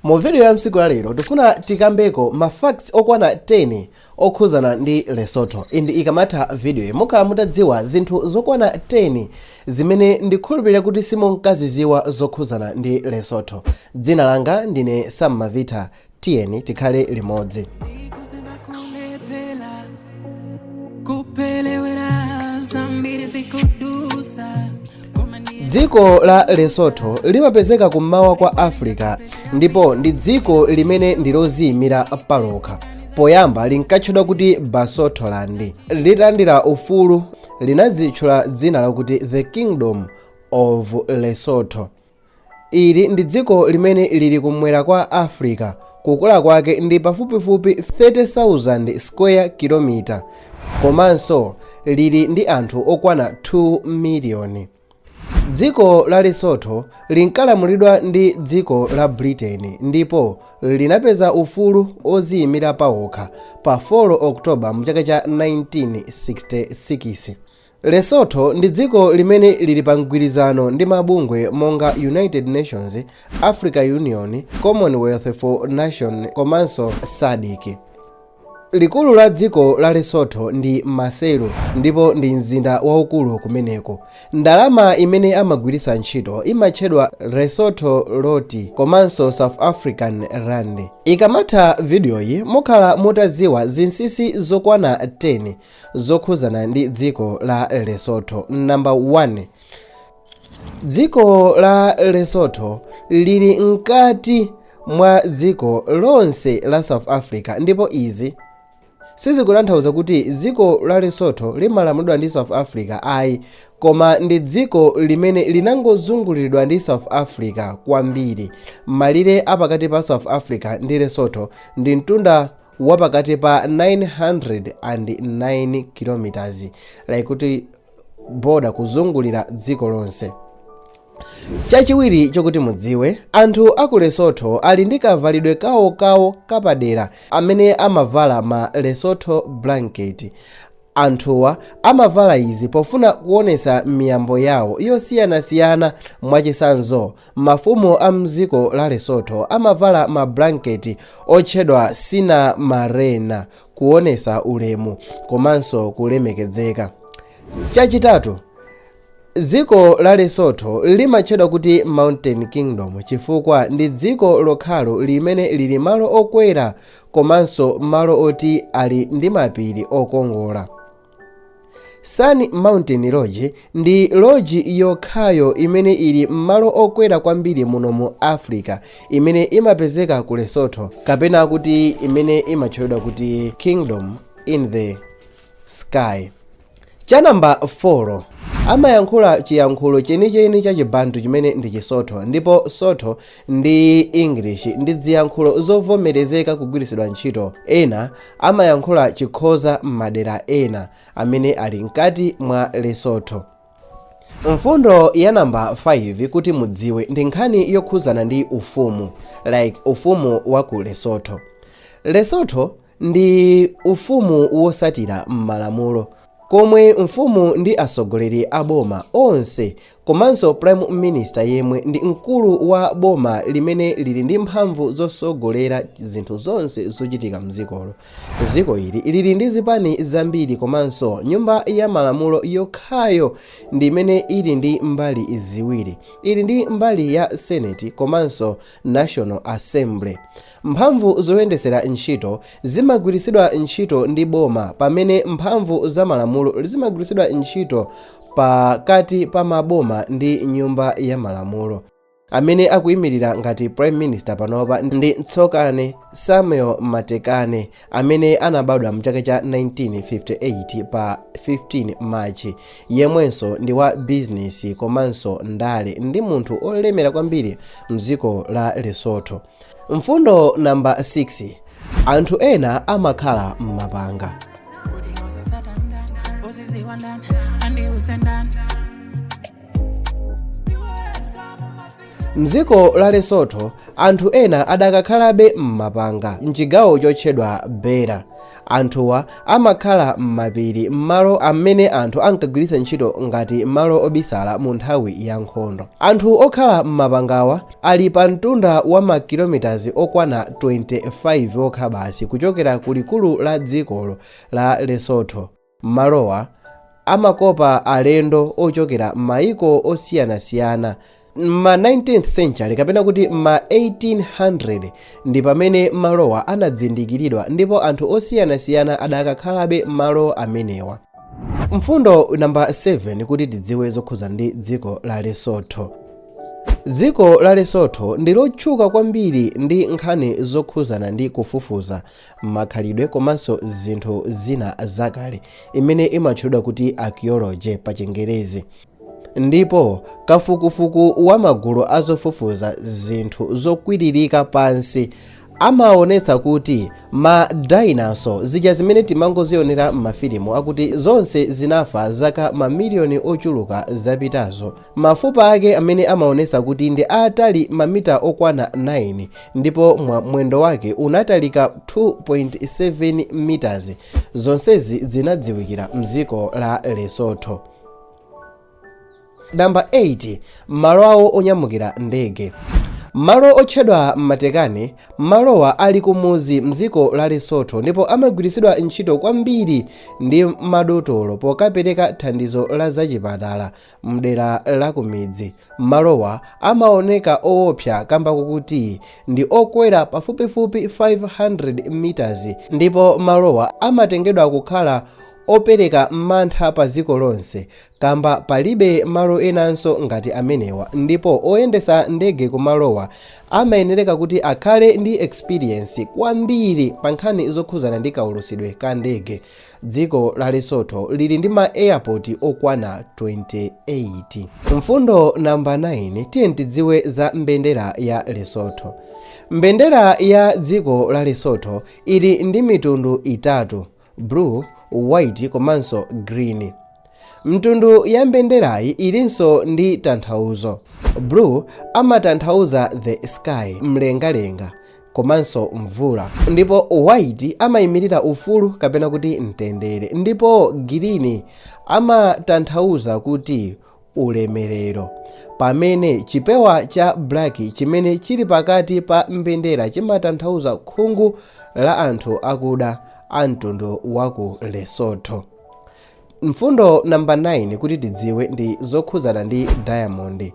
Mu video ya msiku la lero tifuna tikambeko ma facts okwana 10 okhuzana ndi Lesotho. Indi ikamatha video iyi mukhala mutadziwa zinthu zokwana 10 zimene ndikhulupirira kuti simunkaziziwa zokhuzana ndi Lesotho. Dzina langa ndine Sam Mavita, tiyeni tikhale limodzi. Ndikuziva kulephera kupelewera zambiri zikudusa koma ndiye. Dziko la Lesotho limapezeka kummawa kwa Africa ndipo ndi dziko limene ndi loziyimira palokha. Poyamba linkatchedwa kuti Basotholand. Litalandira ufulu linadzitchula dzina lakuti The Kingdom of Lesotho. Ili ndi dziko limene lili kumwera kwa Africa. Kukula kwake ndi pafupifupi 30,000 square kilometer komanso lili ndi anthu okwana 2 miliyoni. Dziko la Lesotho linkalamulidwa ndi dziko la Britain ndipo linapeza ufulu oziyimira pawokha pa 4 October mchaka cha 1966. Lesotho ndi dziko limene lili pa mgwirizano ndi mabungwe monga United Nations, Africa Union, Commonwealth for Nation komanso SADC. Likulu la dziko la Lesotho ndi Maseru ndipo ndi mzinda waukulu kumeneko. Ndalama imene amagwiritsa ntchito imatchedwa Lesotho Loti komanso South African Rand. Ikamatha videoyi mukhala mutadziwa zinsinsi zokwana 10 zokhuzana ndi dziko la Lesotho. Number 1, dziko la Lesotho lili mkati mwa dziko lonse la South Africa ndipo izi sizikutanthauza kuti dziko la Lesotho limalamulidwa ndi South Africa ayi, koma ndi dziko limene linangozunguliridwa ndi South Africa kwambiri. Malire apakati pa South Africa ndi Lesotho ndi mtunda wapakati pa 909 km, like kuti border kuzungulira dziko lonse. Chachiwiri chokuti mudziwe, anthu aku Lesotho ali ndi kavalidwe kawokawo kapadera amene amavala ma Lesotho blanket. Anthuwa amavala izi pofuna kuonesa miyambo yawo yosiyanasiyana. Mwachitsanzo, mafumu a mdziko la Lesotho amavala ma blanket otchedwa sina marena kuonesa ulemu komanso kulemekezeka. Chachitatu, dziko la Lesotho limatchedwa kuti Mountain Kingdom chifukwa ndi dziko lokhalo limene lili malo okwera komanso malo oti ali ndi mapiri okongola. Sun Mountain Lodge ndi lodge yokhayo imene ili m'malo okwera kwambiri muno mu Africa imene imapezeka ku Lesotho, kapena kuti imene imatchedwa kuti Kingdom in the Sky. Cha namba 4, amayankhula chiyankhulo chenicheni cha Chibantu chimene ndi Chisotho, ndipo Sotho ndi English ndi ziyankhulo zovomerezeka kugwiritsidwa ntchito. Ena amayankhula Chikhoza m'madera ena amene ali mkati mwa Lesotho. Mfundo ya namba 5 kuti mudziwe ndi nkhani yokhuzana ndi ufumu, like ufumu wa ku Lesotho. Lesotho ndi ufumu wosatira m'malamulo komwe mfumu ndi atsogoleri a boma onse komanso prime minister yemwe ndi mkulu wa boma limene lili ndi mphamvu zosogolera zinthu zonse zochitika mdzikolo. Dziko ili lili ndi zipani zambiri komanso nyumba ya malamulo yokhayo ndi imene ili ndi mbali ziwiri. Ili ndi mbali ya Senate komanso National Assembly. Mphamvu zoyendesera ntchito zimagwiritsidwa ntchito ndi boma, pamene mphamvu za malamulo zimagwiritsidwa ntchito pakati pa maboma ndi nyumba ya malamulo. Amene akuyimirira ngati prime minister panopa ndi Tsokane Samuel Matekane amene anabadwa mchaka cha 1958 pa 15 March, yemwenso ndi wa bizinesi komanso ndale, ndi munthu olemera kwambiri mdziko la Lesotho. Mfundo namba 6, anthu ena amakhala m'mapanga. Kodi uzisatandani, uziziwandani, andiuzendani? Mdziko la Lesotho, anthu ena adakakhalabe m'mapanga mchigawo chotchedwa Bera. Anthuwa amakhala m'mapiri, m'malo amene anthu ankagwiritsa ntchito ngati malo obisala mu nthawi ya nkhondo. Anthu okhala m'mapangawa ali pa mtunda wa makilomitazi okwana 25 okha basi kuchokera ku likulu la dzikolo la Lesotho. Malowa amakopa alendo ochokera m'mayiko osiyanasiyana. M'ma 19th century, kapena kuti m'ma 1800, ndi pamene malowa anadzindikiridwa ndipo anthu osiyanasiyana adakakhalabe malo amenewa. Mfundo namba 7 kuti tidziwe zokhuza ndi dziko la Lesotho: dziko la Lesotho ndi lotchuka kwambiri ndi nkhani zokhuzana ndi kufufuza makhalidwe komanso zinthu zina zakale, imene imatchulidwa kuti archaeology pa Chingerezi. Ndipo kafukufuku wa magulu azofufuza zinthu zokwiririka pansi amaonetsa kuti ma dinosaur zija zimene timangozionera m'mafilimu akuti zonse zinafa zaka mamiliyoni ochuluka zapitazo, mafupa ake amene amaonetsa kuti ndi atali mamita okwana 9 ndipo mwendo wake unatalika 2.7 meters, zonsezi zinadziwikira mdziko la Lesotho. Namba 8, malo awo onyamukira ndege, malo otchedwa Matekane. Malowa ali kumuzi mdziko la Lesotho ndipo amagwiritsidwa ntchito kwambiri ndi madotolo pokapereka thandizo la zachipatala mdera la kumidzi. Malowa amaoneka oopsa kamba kuti ndi okwera pafupifupi 500 meters, ndipo malowa amatengedwa kukhala opereka mantha pa dziko lonse kamba palibe malo enanso ngati amenewa. Ndipo oyendesa ndege kumalowa amayenereka kuti akhale ndi experience kwambiri pa nkhani zokhuzana ndi kaulusidwe ka ndege. Dziko la Lesotho lili ndi ma airport okwana 28. Mfundo namba 9, tiye tidziwe za mbendera ya Lesotho. Mbendera ya dziko la Lesotho ili ndi mitundu itatu: blue, white komanso green. Mtundu ya mbenderayi ilinso ndi tanthauzo. Blue amatanthauza the sky, mlengalenga komanso mvula, ndipo white amayimirira ufulu kapena kuti mtendere, ndipo green amatanthauza kuti ulemerero, pamene chipewa cha black chimene chili pakati pa mbendera chimatanthauza khungu la anthu akuda a mtundu wa ku Lesotho. Mfundo namba 9 kuti tidziwe ndi zokhuzana ndi diamond.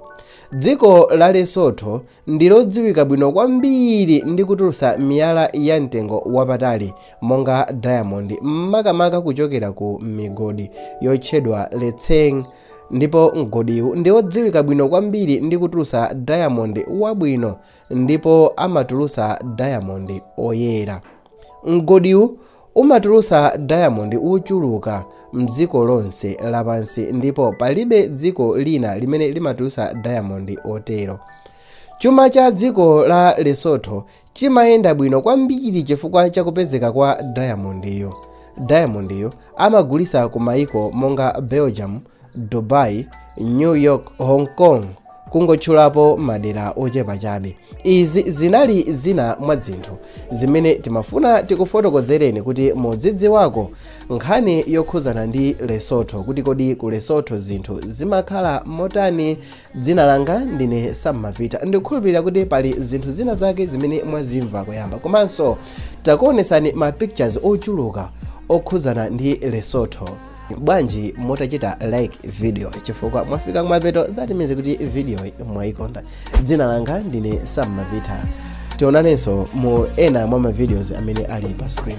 Dziko la Lesotho ndi lodziwika bwino kwambiri ndi kutulutsa miyala ya mtengo wapatali monga diamond, makamaka kuchokera ku migodi yotchedwa Letseng. Ndipo mgodiwu ndi odziwika bwino kwambiri ndi kutulutsa diamond wabwino ndipo amatulutsa diamond oyera. Mgodiwu umatulutsa diamond uchuluka mdziko lonse lapansi, ndipo palibe dziko lina limene limatulutsa diamond otero. Chuma cha dziko la Lesotho chimayenda bwino kwambiri chifukwa chakupezeka kwa diamondiyo. Diamondiyo amagulitsa ku maiko monga Belgium, Dubai, New York, Hong Kong, kungotchulapo madera ochepa chabe. Izi zinali zina mwa zinthu zimene timafuna tikufotokozereni kuti muzidziwako nkhani yokhuzana ndi Lesotho, kuti kodi ku Lesotho zinthu zimakhala motani. Dzina langa ndine Sammavita. Ndikukhulupirira kuti pali zinthu zina zake zimene mwazimva kuyamba, komanso takuonesani ma pictures ochuluka okhuzana ndi Lesotho. Bwanji mutachita like video, chifukwa mwafika kumapeto, that means kuti video mwayikonda. Dzina langa ndine Sammavita. Tionanenso mu ena mwa ma videos amene ali pa screen.